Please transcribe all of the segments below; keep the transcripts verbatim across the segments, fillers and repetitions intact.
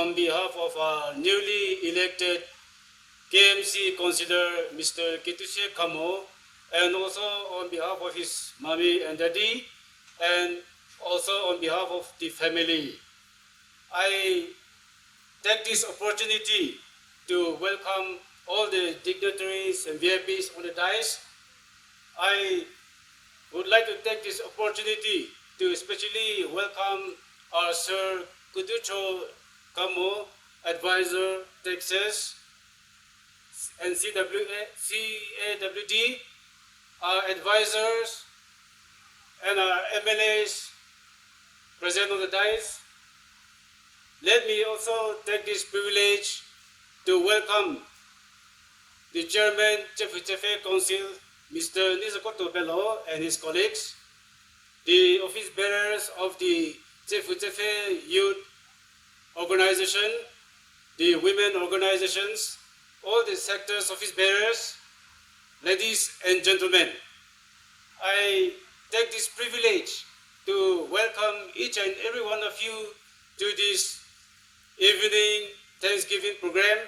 On behalf of our newly elected K M C councillor, Mister Ketushe Kamo, and also on behalf of his mommy and daddy, and also on behalf of the family, I take this opportunity to welcome all the dignitaries and V I Ps on the dais. I would like to take this opportunity to especially welcome our Sir Kuducho Kamo, Advisor, Texas, and C W A, C A W D, our advisors, and our M L As present on the dais. Let me also take this privilege to welcome the chairman, Chefu Chefe Council, Mister Nizakoto Bello and his colleagues, the office bearers of the Chefu Chefe Youth Organization, the women organizations, all the sectors office bearers, ladies and gentlemen, I take this privilege to welcome each and every one of you to this evening Thanksgiving program.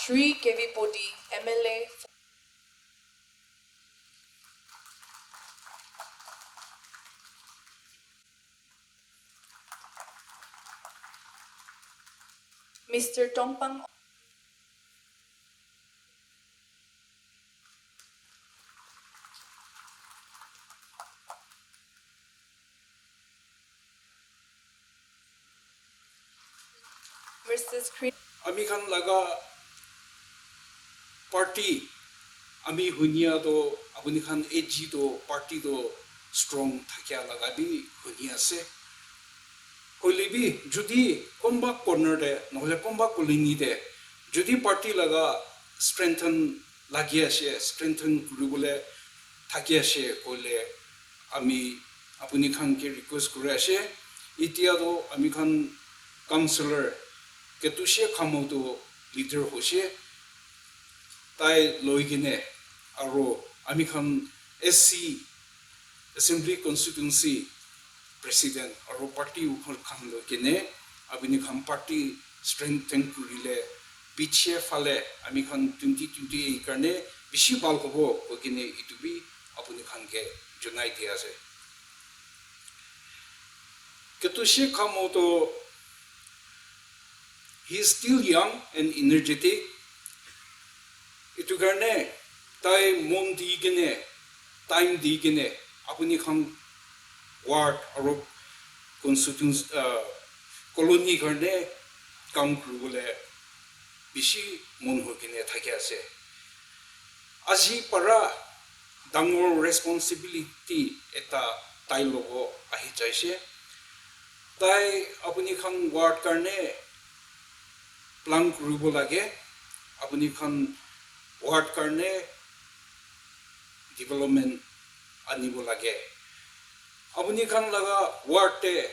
Shri K V Podi, M L A. Mister Tongpang. Versus Chris. Ami khan laga party, ami hunia to apuni khan A G to party to strong thakia laga bi huni ase. Hoile bi jodi konba corner te, nohole konba colony te, jodi party laga strengthen lagi ase, strengthen kuribole thaki ase koile, ami apuni khan ke request kuri ase. Etia to ami khan councillor Ketushe Kamo to leader hoise, tai loi kene aro ami khan S C Assembly Constituency President aro party ukhol khan loi kene apuni khan party strengthen kurile piche phale ami khan twenty twenty-eight karne bishi bhal hobo koi kene etu bi apuni khan ke jonai dia ase. Ketushe Kamo to, he is still young and energetic. Etu karne tai mon di kene, time di kene, apuni khan ward aro constituency, uh, colony karne kam kuribole bishi mon hoi kene thaki ase. Aji para dangor responsibility ekta tai lobo ahi jaise. Tai apuni khan ward karne plan kuribo lage, apuni khan ward karne development anibo lage. Apuni khan laga ward te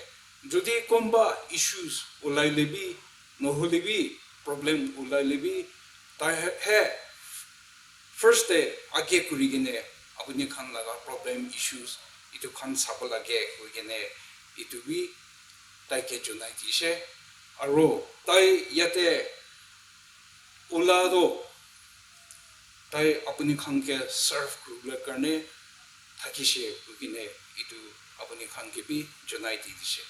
jodi konba issues ulai lebi, nohole bi problem ulai lebi, tai he, he first te age kuri kene apuni khan laga problem issues etu khan sabo lage koi kene etu bi tai ke jonai dise. Aro tai yate ula to tai apuni khan ke serve kuribole karne thakise koi kene etu apuni khan ke bi jonai di dise.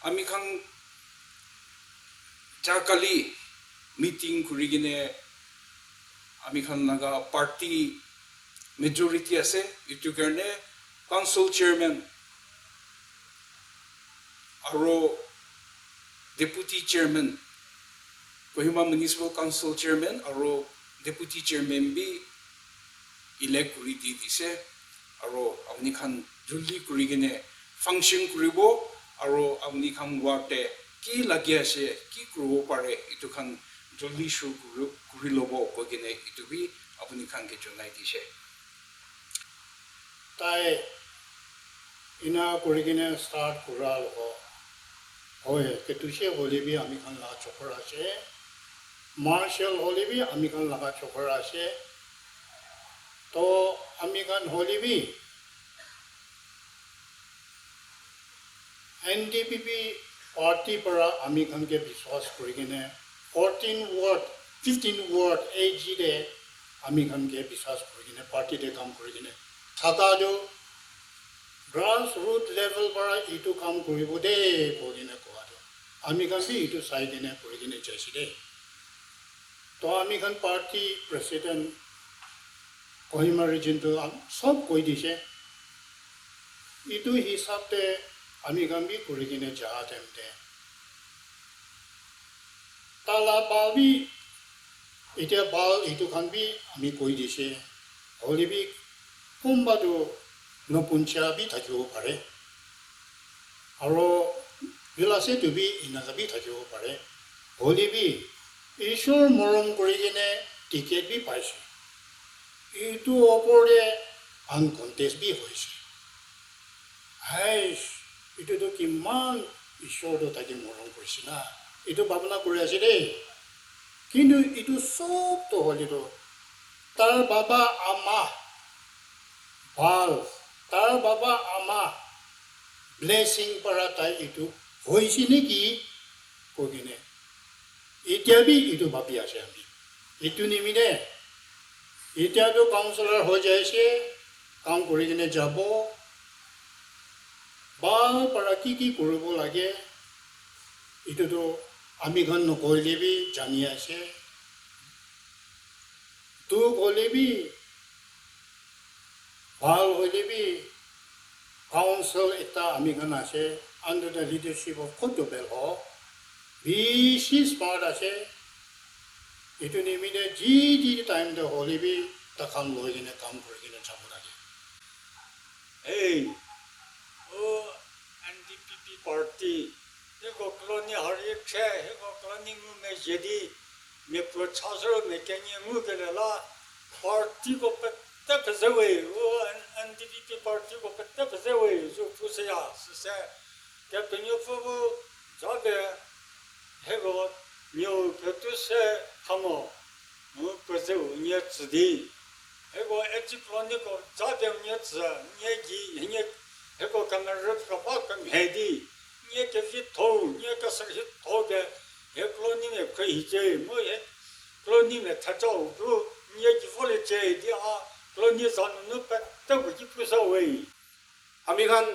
Ami khan ja kali meeting kuri kene ami khan laga party majority ase, etu karne council chairman aro deputy chairman, Kohima Municipal Council chairman aro deputy chairman bi elect kuri di dise, aro apni khan juldi kuri kene function kuribo, aro apni khan ward te ki lagi ase, ki kuribo pare, etu khan juldi shuru kuri, kuri lobo koi kene etu bi apni khan ke jonai dise. Tai ena kuri kene start kura logo. Hoi, Katushe hoile bi ami khan laga chokra ase. Marshall hoile bi ami khan laga chokra ase. To ami khan hoile bi N D P P party para ami khan ke biswas kuri kene fourteen ward, fifteen ward A G de ami khan ke biswas kuri kene party de kam kuri kene thaka tu grassroot level para itu kam kuribo de koi kene kowa tu ami khan bi itu sai kene kuri kene jaise de. To ami khan party president Kohima region tu am-, sob koi dise. Itu hisab te ami khan bi kuri kene ja time te tala ba bi etia bal itu khan bi ami koi dise. Hoile bi kunba tu nopuncha bi thakibo pare. Aro vilase tu bi enaka bi thakibo pare. Hoile bi Ishwar morom kuri kene ticket bi paise. Itu opor te uncontest bi hoise. Haish, itu tu kiman Ishwar tu tate morom kurise na. Itu bhabna kuri ase de. Kintu itu sob tu hoile tu tar baba ama bhal, tar baba ama blessing para tai itu hoise neki koi kene. Etia bi itu bhabi ase ami. Itu nimite etia tu councillor hoi jaise, kam kuri kene jabo. Bhal para ki ki kuribo lage, itu tu ami khan nokoile bi jani ase. Dukh hoile bi, bhal hoile bi, council ekta ami khan ase, under the leadership of Koto Belho, bishi smart ase. Itu nimite ji ji time te hoile bi, takhan loi kene kam kuri kene jabo lage. Hey, oh, N D P P party, hiko colony hari khe, hiko colony ngu me jedi, me pro chazro me kenye ngu ke le la, party ko pette pese we, oh, N-, N D P P party ko pette pese we, jo puse ya, sise, ke penyo phobu, jabe, hiko, nyo ke tu se, hamo, ngu pese we, nye tsidi. Heko eji colony ko za de nye tsa, nye gi, nye, heko kamar rep ka ba kam he di, nye ke vi tho, nye ka sar hi tho de, he colony me khe hi je, mo he colony me tha cha u du, nye gi vo le je di a, colony za nu nu pa ta wu ji pu sa wei. Ami khan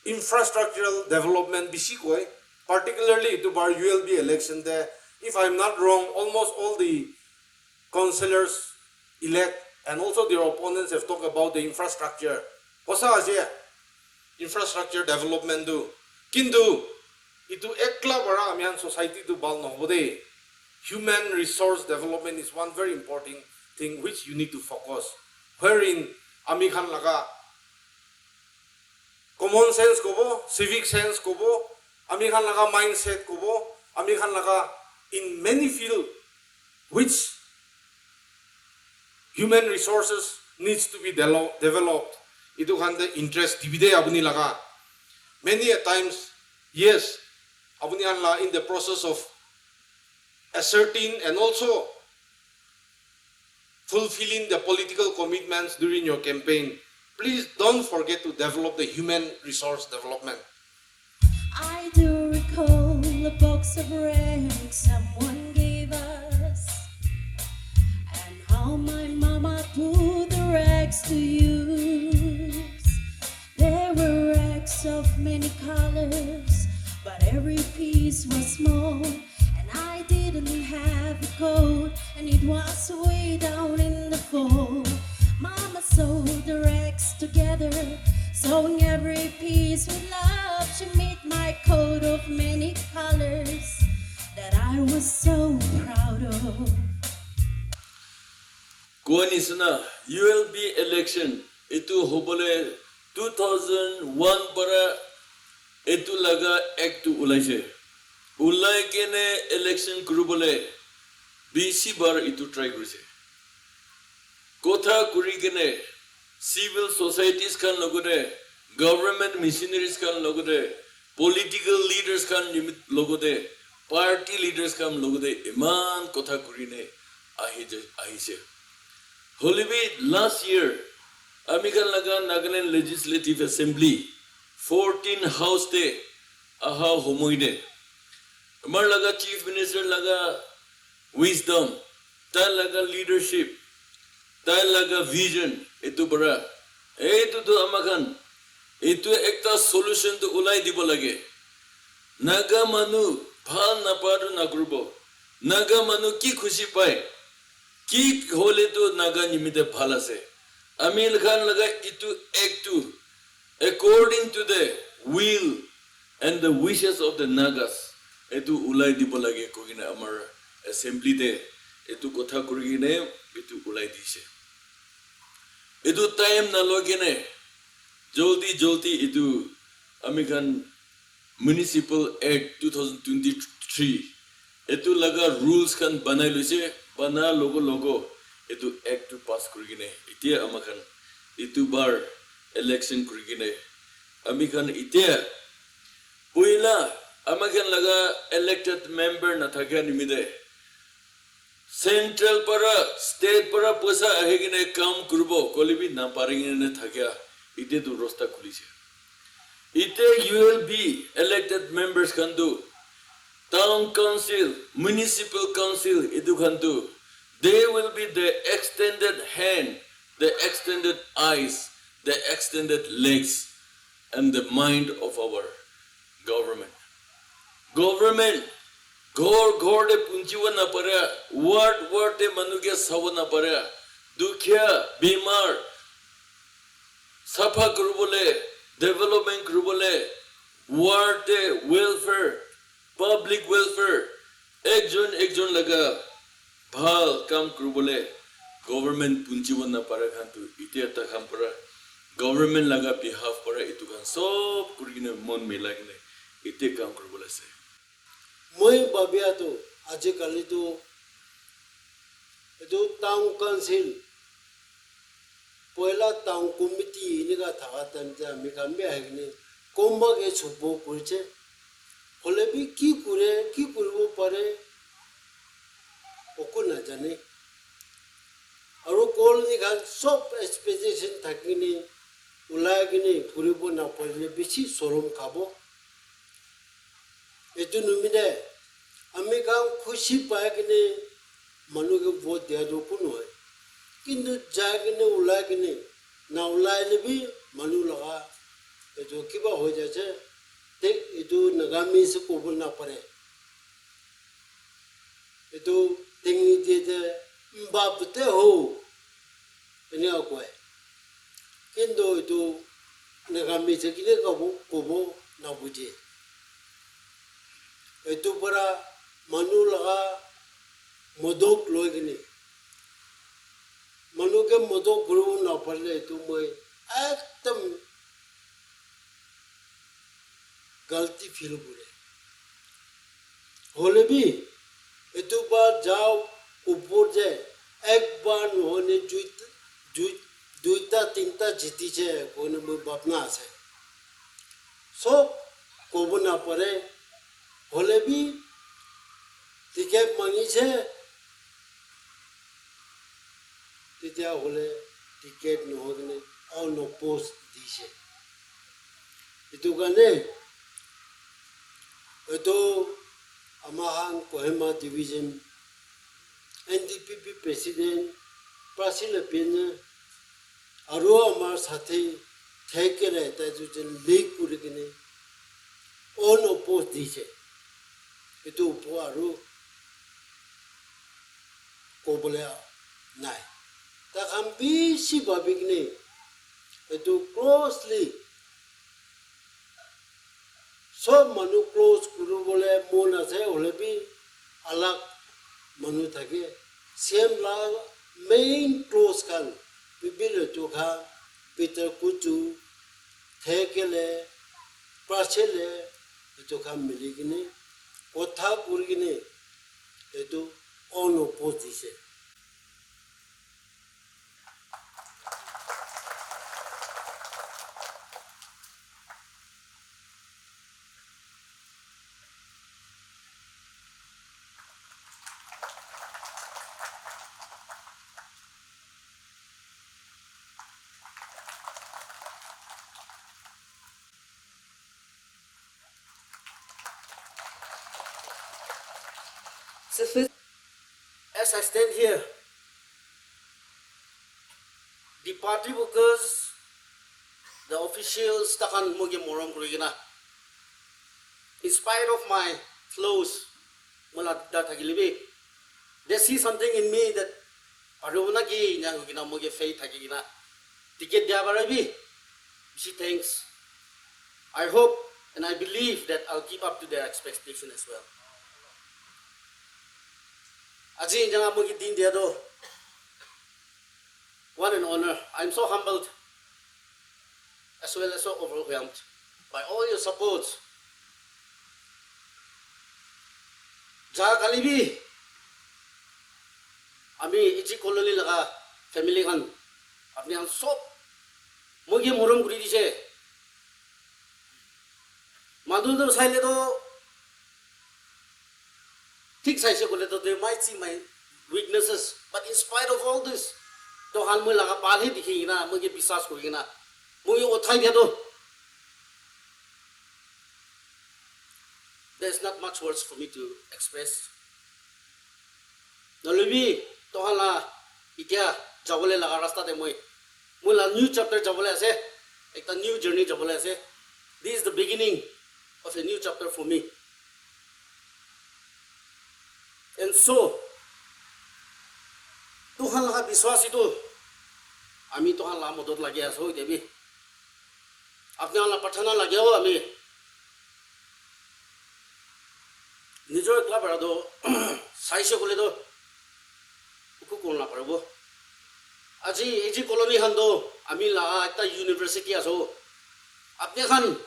infrastructural development bishi koi, particularly itu bar U L B election te, if I'm not wrong, almost all the councillors elect and also their opponents have talked about the infrastructure. Hosa ase, infrastructure development tu. Kintu, itu ekla para ami khan society tu bhal nohobo de. Human resource development is one very important thing which you need to focus. Wherein ami khan laga common sense kobo, civic sense kobo, ami khan laga mindset kobo, ami khan laga in many field which human resources needs to be delo-, developed. Itu khan te interest dibi de apuni laga. Many a times, yes, apuni khan la in the process of asserting and also fulfilling the political commitments during your campaign, please don't forget to develop the human resource development. I do recall a box of rags someone gave us, and how my mama put the rags to use. There were rags of many colors, but every piece was small. And I didn't have a coat, and it was way down in the fall. Mama sewed the rags together, sewing every piece with love. She made my coat of many colors that I was so proud of. Koa nisina, U L B election etu hobole two thousand one para etu laga act tu ulaise. Ulai kene election kuribole bishi bar etu try kurise. Kotha kuri kene civil societies khan logote, government missionaries khan logote, Political leaders khan nimit logote, party leaders khan logote iman kotha kurine ahi ja- ahise. Hoilebi last year ami khan laga Nagaland Legislative Assembly fourteen house te aha homoi de amar laga Chief Minister laga wisdom, tai laga leadership, tai laga vision, etu para, etu tu ama khan, etu ekta solution tu ulai dibo lage. Naga manu bhal napa tu nakuribo. Naga manu ki khushi pai, ki hole tu Naga nimite bhal ase. Ami khan laga etu act tu according to the will and the wishes of the Nagas, etu ulai dibo lage koikena amar assembly te etu kotha kurikene etu ulai dise. Etu time naloi kene joldi joldi etu ami khan Municipal Act two thousand twenty-three etu laga rules khan banai loise, bana logo logo etu act tu pass kurikene etia ama khan etu bar election kurikene ami khan etia poila ama khan laga elected member nathakia nimite central para state para poisa ahikene kam kuribo koile bi napari kene thakia etia tu rosta khulise. Ite U L B elected members khan tu, town council, municipal council, etu khan tu, they will be the extended hand, the extended eyes, the extended legs, and the mind of our government. Government ghor ghor te punchibo napare, ward ward te manu ke sabo napare, dukhia, bimar, sapha kuribole, development kuribole, ward te welfare, public welfare, ekjon ekjon laga bhal kam kuribole government punchibo napare khan tu etia ta khan para government laga behalf para etu khan sob kuri kena mon milai kena etia kam kuribole ase. Moi bhabia tu ajikali tu etu town council, poila town committee enika thaka time te ami khan bi ahikene konba ke support kurise. Hoile bi ki kure, ki kuribo pare, oku najane. Aru colony khan sob expectation thakine ulai kene kuribo naparile bishi sorom khabo. Etu nimite ami khan khushi pai kene manu ke vote dia tu kun hoy. Kintu jai kene ulai kene na ulai le bi manu laga etu kiba hoi jai ase. Te etu Nagamese kobo napare. Etu Tengni te te mba pute ho. Ene koi. Kintu etu Nagamese kile kobo, kobo nabuje. Etu para manu laga modok loi kene. Manu ke modok kuribo naparile etu moi ekdam galti feel kure. Hoile bi, etu bar jao upor te ek bar nohone duita, dui-, duita tinta jitise koine moi bhabna ase. Sob kobo napare, hoile bi ticket mangise, Tetya hoile ticket nohoi kene unopposed dise. Etu karne etu ama khan Kohima division N D P P president Prasi Lepin aru ama sathi thakile tai duijon lead kuri kene unopposed dise. Etu upor aru kobole nai. Tai khan bishi bhabi kene etu closely sob manu close kuribole mon ase, hoile bi alag manu thake. C M la main close khan, Bibi Letu khan, Peter Kuchu, Thekele, Prachele, etu khan mili kene, kotha kuri kene, etu unopposed dise. As I stand here, the party workers, the officials, takhan moike morom kuri kena, in spite of my flaws, mola dikta thakile bi, they see something in me that paribo na ki ena hoi kena moike faith thaki kena ticket dia para bi bishi thanks. I hope and I believe that I'll keep up to their expectation as well. Aji enjana moike din dia do, one and honor, I'm so humbled as well as so overwhelmed by all your support. Ja kali bi ami Eji colony laga family khan, apni khan sob moike morom kuri dise. Manu tu saile tu thik saise koile tu they might see my weaknesses, but in spite of all this, to khan moi laga bhal he dikhi kena, moi ke biswas kuri kena, moi ke uthai dia tu. There's not much words for me to express. Nalobi, to khan la itia jabole laga rasta te moi, moi la new chapter jabole ase, ekta new journey jabole ase. This is the beginning of a new chapter for me. And so, to khan laga biswas itu, ami to khan la modot lagi ase ho, etia bi. Apni khan la prarthana lage ho, ami nijor ekla para to saise koile to eku kori na paribo. Aji Eji colony khan to ami la ekta university ase ho. Apni khan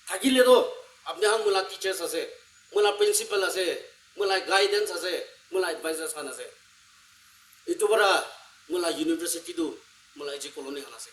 thakile to, apni khan moi la teachers ase, moi la principal ase, moi la guidance ase, moi la advisors khan ase. Itu para moi la university tu moi la Eji colony khan ase.